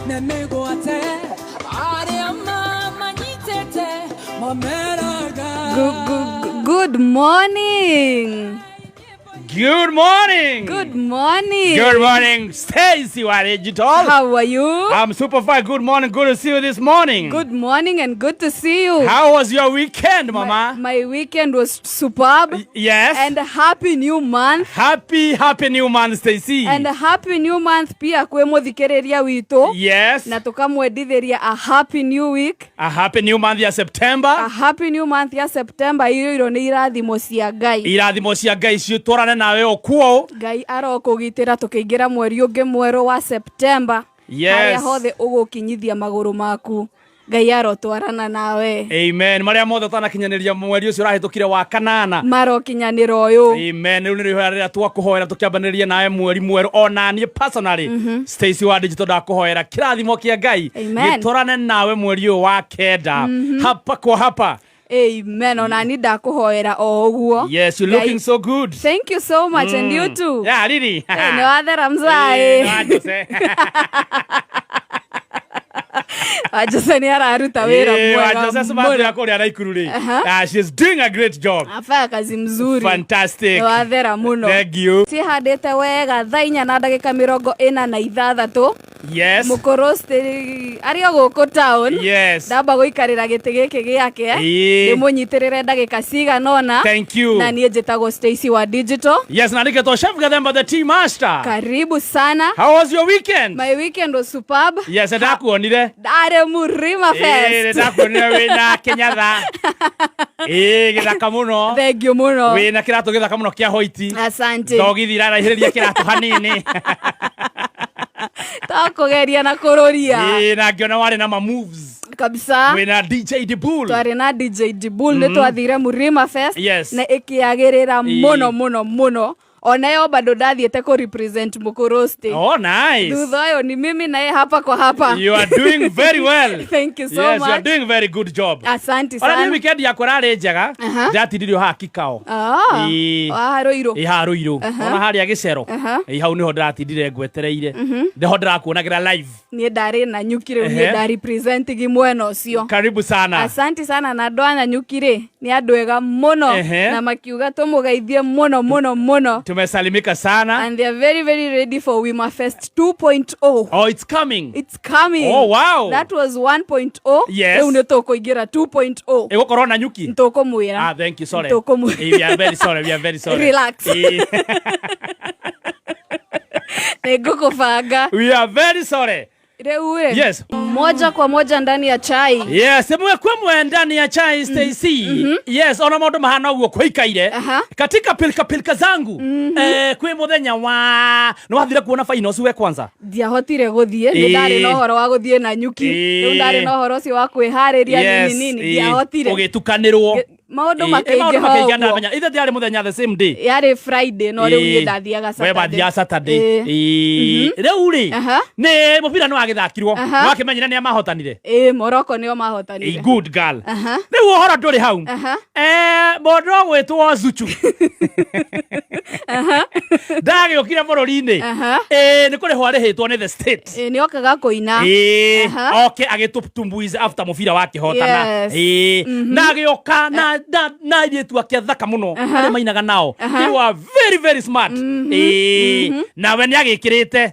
Na mĩgwate arĩa mamanyitĩte mameraga. Good morning. Good morning. Good morning. Good morning, Stacy wa Digital. How are you? I'm super fine. Good morning. Good to see you this morning. Good morning and good to see you. How was your weekend, Mama? My weekend was superb. Yes. And happy new month. Happy, happy new month, Stacy. And happy new month pia kwĩ mũthikĩrĩria witũ. Na tũkamwendithĩria a happy new week. A happy new month ya September. A happy new month ya September iyũirwo nĩ irathimo cia Ngai. Irathimo cia Ngai ciũtwarane nawe okuo. Ngai arokũgitĩra tũkĩingĩra mweri ũngĩ mwerũ wa September. Harĩa hothe ũgũkinyithia magũrũ maku, Ngai arotwarana nawe. Amen. Marĩa mothe ũtanakinyanĩria mweri ũcio ũrahĩtũkire wa kanana, marokinyanĩra ũyũ. Amen. Rĩu nĩrĩo ihoya rĩrĩa twakũhoera tũkĩambanĩrĩria nawe mweri mwerũ. Ona niĩ personally, Stacy wa Digital, ndakũhoera kĩrathimo kĩa Ngai Amen. gĩtwarane nawe mweri ũyũ wa kenda, hapa kwa hapa. Amen. Ona ni ndakũhoera o ũguo. Yes, you're looking so good. Thank you so much, and you too. Yeah, really. Eh, nĩ wathera mzaĩ. Eh, nĩ Jose. Wajose nĩ araruta wĩra Eh, mwega Jose Smart mũno. ya kũrĩa Naikuru rĩ. Ah, she's doing a great job. Afanya kazi mzuri. Fantastic. Nĩ wathera mũno. Thank you. Cihandĩte wega thaa 4:46. Mũkũrũ arĩ o gũkũ town. Ndamba gũikarĩra gĩtĩ gĩkĩ gĩake, ndĩmũnyitĩrĩre ndagĩka cigana ũna. Thank you. Na niĩ njĩtagwo Stacy wa Digital. Yes, na nĩgetwo Chef Gathemba, the tea master. Karibu sana. How was your weekend? My weekend was superb. Yes, ndakuonire. Ndarĩ Murima Ĩĩ, Fest. ndakuonire wĩna kĩnyatha. Ĩĩ, gĩthaka mũno. Thank you mũno. Wĩna kĩratũ gĩthaka mũno kĩa hoiti. Asante. Ndogithi iraraihĩrĩria kĩratũ hanini. Tokũgeria na kũrũria. Ĩĩ, na ngĩona warĩ na ma moves. Kabisa. Wĩna DJ Dibul. Twarĩ na DJ Dibul, nĩ twathire Murima Fest. Na ĩkĩagĩrĩra mũno mũno mũno. Onayo bado ndathiĩte kũ represent mũkũrũ Stay. Oh, nice. Thutha ũyũ ni mimi naye hapa kwa hapa. You are doing very well. Thank you so Yes, you are much. doing very good job. Asante Ona niĩ sana. weekend yakwa ĩrarĩ njega. Ndĩratindirio haha kikao. Ah, Ĩĩ. haha Rũirũ. Ĩ, haha Rũirũ. Ona harĩa gĩcero. Ĩ, hau nĩho ndĩratindire ngwetereire. Nĩho ndĩrakuonagĩra live. Niĩ ndarĩ na nyuki rĩu, niĩ ndarepresentigi mwena ũcio. Karibu sana. Asante sana. Na andũ a Nanyuki rĩ, nĩ andũ ega mũno na makiuga tũmũgeithie mũno mũno mũno. Tumesalimika sana. And they are very very ready for Wima Fest 2.0. Oh, it's coming. It's coming. Oh, wow. That was 1.0. Rĩu nĩ tũkũingĩra 2.0. Ĩgũkorwo na nyuki. Tũkũmwĩra. Ah, thank you. Sorry. Tũkũmwĩra. Eh, we are very sorry. We are very sorry. Relax. Eh, Nĩ ngũkũbanga. we are very sorry. Rĩu rĩ, moja kwa moja ndani ya chai. Yes, ĩmwe kwa ĩmwe ndani ya chai, Stacy. Yes, ona maũndũ mahana ũguo kũikaire. Katika pilka pilka zangu. Eh, kwĩ mũthenya wa nĩ wathire kuona finals we kwanza? Ndiahotire gũthiĩ, nĩ ndarĩ na ũhoro wa gũthiĩ na nyuki. Rĩu ndarĩ na ũhoro ũcio wa kwĩharĩria nini nini, ndiahotire. Ũgĩtukanĩrwo. Maũndũ Ĩĩ, maũndũ makĩingĩha makĩingĩha, ũguo. ndamenya. Ithe ndiarĩ mũthenya the same day. Yarĩ Friday, no rĩu niĩ ndathiaga We Saturday. wathiaga Saturday. Ĩĩ. Ĩĩ. Rĩu rĩ, nĩ mũbira nĩ wagĩthakirwo. Nĩ wakĩmenyire nĩa mahotanire? Ĩĩ, Morocco nĩo mahotanire. Ĩĩ, good girl. Rĩu ũhoro ndũrĩ hau. Eh, mũndũ ũgwĩtwo Zuchu ndagĩũkire bũrũri-inĩ. Ĩĩ, nĩ kũrĩhwo arĩhĩtwo nĩ the state. Ĩĩ, nĩ okaga kũina. Ĩĩ, oke agĩtũtumbuiza after mũbira wakĩhotana. Ĩĩ, na agĩũka na airĩtu ake athaka mũno arĩa mainaga nao. They were very very smart. Ĩĩ, nawe nĩ agĩkĩrĩte.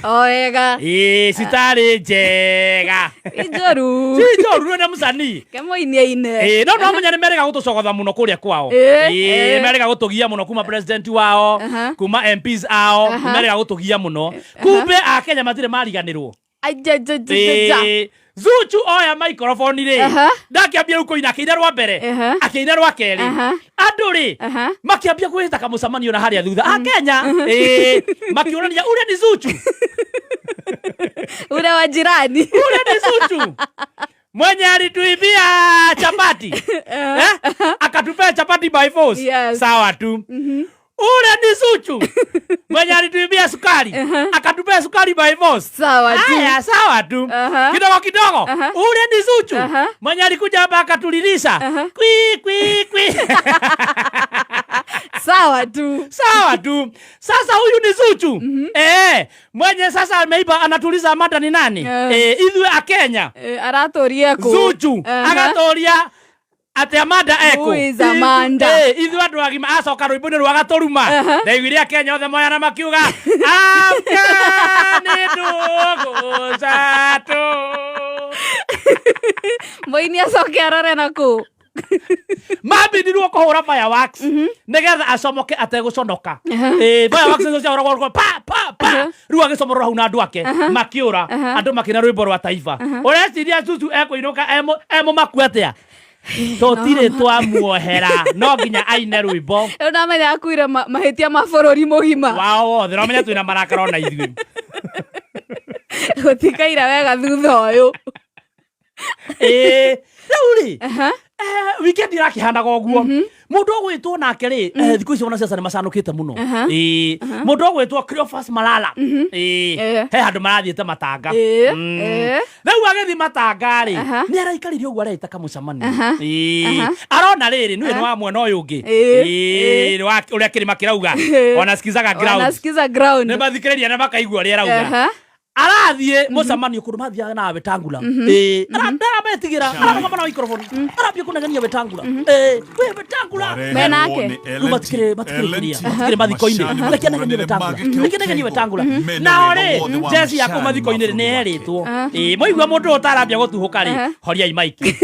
O wega. Ĩĩ, citarĩ njega. Injoru. Ci njoru nĩ mũcanii. Kemoinie ine. Ĩĩ, no no nĩ merĩga gũtũcogotha mũno kũrĩa kwao. Ĩĩ, merĩga gũtũgia mũno kuma president wao, kuma MPs ao, merĩga gũtũgia mũno. Kumbe Akenya matirĩ mariganĩrwo. Ajajajaja. Ĩĩ, Zuchu oya microphone rĩ, ndakĩambia rĩu kũina, akĩina rwa mbere, akĩina rwa kerĩ, andũ rĩ makĩambia kwĩhĩta kamũcemanio na harĩa thutha Akenya, ĩĩ, makĩũrania ule ni Zuchu? Ule wa jirani. Ule ni Zuchu mwenye alituibia chapati, eh? Akatupea chapati by force. Sawa tu. Ule ni Zuchu mwenye alituibia sukari, akatupea sukari by force. Sawa tu. Haya, sawa tu. Kidogo kidogo. Ule ni Zuchu mwenye alikuja hapa akatulilisha kwi kwi kwi. Sawa tu. Sawa tu. Sasa huyu ni Zuchu. Eh, mwenye sasa ameiba anatuliza Amanda ni nani? Eh, ithuĩ a Kenya. Eh, aratũria kũ? Zuchu agatoria atĩ Amanda ekũ. Who is Amanda? Eh, ithuĩ andũ agima acoka rwĩmbo-inĩ rwa gatũruma. Ndaiguire Akenya othe moyana makiuga amka nĩ ndũgũ catũ. Mũini acoke arore na kũ? Mambindirwo kũhũra fireworks nĩgetha acomoke ategũconoka. Ĩ, fireworks icio ciahũragwo pa pa pa, rĩu agĩcomorora hau na andũ ake makĩũra, andũ makĩina rwĩmbo rwa taifa. Ũreciria Zuchu ekũinũka emũmaku atĩa? Tũtirĩ twamuohera, no nginya aine rwĩmbo. Rĩu ndamenya akuire mahĩtia ma bũrũri mũgima. Wao wothe nomenya twĩna marakara ona ithuĩ. Gũtikaira wega thutha ũyũ. Ĩĩ, rĩu rĩ, weekend irakĩhanaga ũguo. Mũndũ ũgwĩtwo nake rĩ, thikũ ici wanasiasa nĩ macanũkĩte mũno. Ĩĩ, mũndũ ũgwĩtwo Cleophas Malala, ĩĩ, he handũ marathiĩte matanga. Rĩu agĩthiĩ matanga rĩ, nĩ araikarire ũguo areita kamũcemanio. Ĩĩ, arona rĩrĩ nĩwe nĩ wa mwena ũyũ ũngĩ. Ĩĩ, nĩ wa ũrĩa kĩrĩma kĩrauga, wanasikizaga ground. Wanasikiza ground. Nĩ mathikĩrĩria na makaigua ũrĩa arauga. Arathiĩ mũcemanio kũndũ mathiaga na Wetangula. Ĩĩ, ndarametigĩra, ararũgama na microphone, arambia kũnegenia Wetangula. Ĩĩ, we Wetangula. Menake. Rĩu matikĩrĩ matikĩrĩ kĩrĩa matikĩrĩ mathiko-inĩ, reke negenie Wetangula, reke negenie Wetangula. Nao rĩ, jeci ya kũu mathiko-inĩ rĩ, nĩ yerĩtwo. Ĩĩ, mwaigua mũndũ ũyũ ũtarambia gũtuhũka rĩ, horiai maiki.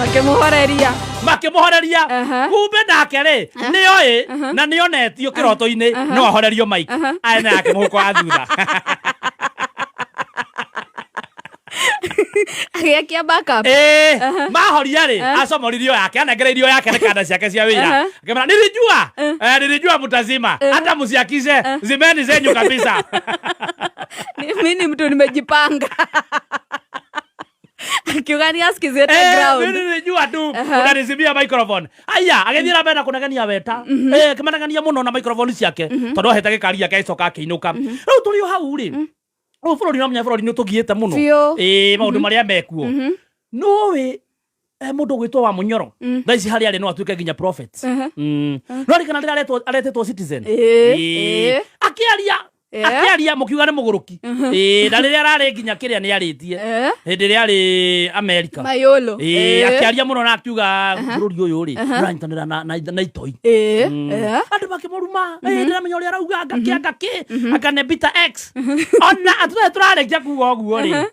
Makĩmũhoreria. Makĩmũhoreria. Kumbe nake rĩ, nĩoĩ na nĩonetio kĩroto-inĩ no ahorerio maiki arĩ na yake mũhuko wa thutha. Agĩakia backup. Ĩĩ, mahoria rĩ, acomoririo yake, anengereirio yake nĩ kanda ciake cia wĩra. Akĩmera nilijua, nilijua mtazima, hata msiakishe, zimeni zenyu kabisa. Mi ni mtu nimejipanga. Akiuga nĩ asikizĩte ground. Mimi nilijua tu unanizimia microphone. Aya, agĩthiĩ na mbere na kũnegenia Weta. Eh, kĩmanegenia mũno na microphone ciake tondũ ahete gĩkari gĩake agĩcoka akĩinũka. Rĩu tũrĩ o hau rĩ, ũyũ bũrũri no menya bũrũri nĩ ũtũgiĩte mũno. Biũ. Ĩĩ, maũndũ marĩa mekuo nũĩ, mũndũ ũgwĩtwo wa Mũnyoro thaa ici harĩa arĩ no atuĩke nginya prophet. No ririkana rĩrĩa aretĩtwo Citizen. Ĩĩ, Ĩĩ. ĩĩ. Akĩaria, akĩaria mũkiuga nĩ mũgũrũki. Ĩĩ, na rĩrĩa ararĩ nginya kĩrĩa nĩ arĩtie hĩndĩ ĩrĩa arĩ Amerika. Mayolo. Ĩĩ, akĩaria mũno na akiuga bũrũri ũyũ rĩ ũranyitanĩra na itoi. Andũ makĩmũruma. Ĩĩ, ndĩramenya ũrĩa arauga ngakĩ ngakĩ akanebita x ona atũtarĩ tũrarĩkia kuga ũguo rĩ,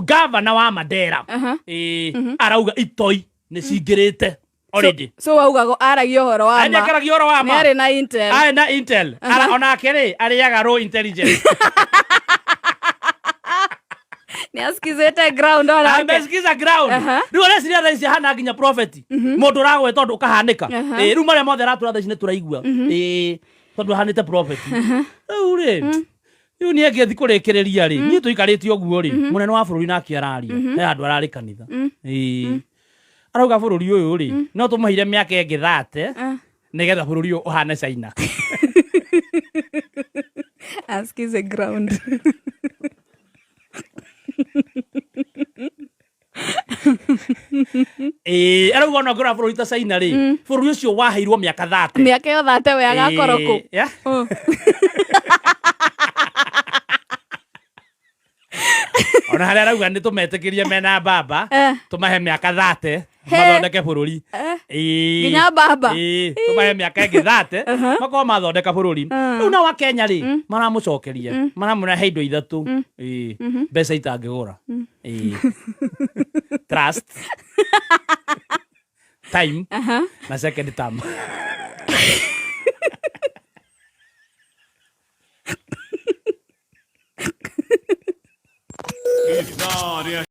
gavana wa Mandera, ĩĩ, arauga itoi nĩ cingĩrĩte already. So waugago aragia ũhoro wa ma. Akaragia ũhoro wa ma. Nĩ arĩ na intel. Arĩ na intel. Onake rĩ, arĩaga raw intelligence. Nĩ asikizĩte ground onake. Amesikiza ground. Rĩu areciria thaa ici ahana nginya prophet, mũndũ ũragweta ũndũ ũkahanĩka. Ĩĩ, rĩu marĩa mothe aratũra thaa ici nĩ tũraigua. Ĩĩ, tondũ ahanĩte prophet. Rĩu rĩ, rĩu niĩ ngĩthi kũrĩkĩrĩria rĩ, niĩ tũikarĩte ũguo rĩ, mũnene wa bũrũri nake araria he handũ ararĩ kanitha. Ĩĩ, arauga bũrũri ũyũ rĩ, no tũmũheire mĩaka ĩngĩ 30 nĩgetha bũrũri ũyũ ũhane China. Asikize ground. Ĩĩ, arauga ona ũngĩrora bũrũri ta China rĩ, bũrũri ũcio waheirwo mĩaka 30. Mĩaka ĩyo 30 we agakorwo kũ? Ĩĩ, yeah. Ona harĩa arauga nĩ tũmetĩkĩrie mena mbamba, tũmahe mĩaka 30 mathondeke bũrũri. Ĩĩ. Nginya mbamba? Ĩĩ, tũmahe mĩaka ĩngĩ 30 makorwo mathondeka bũrũri. Rĩu nao Akenya rĩ, maramũcokeria maramwĩra he indo ithatũ. Ĩĩ, mbeca itangĩgũra. Ĩĩ, trust, time na second term. Ithaa rĩa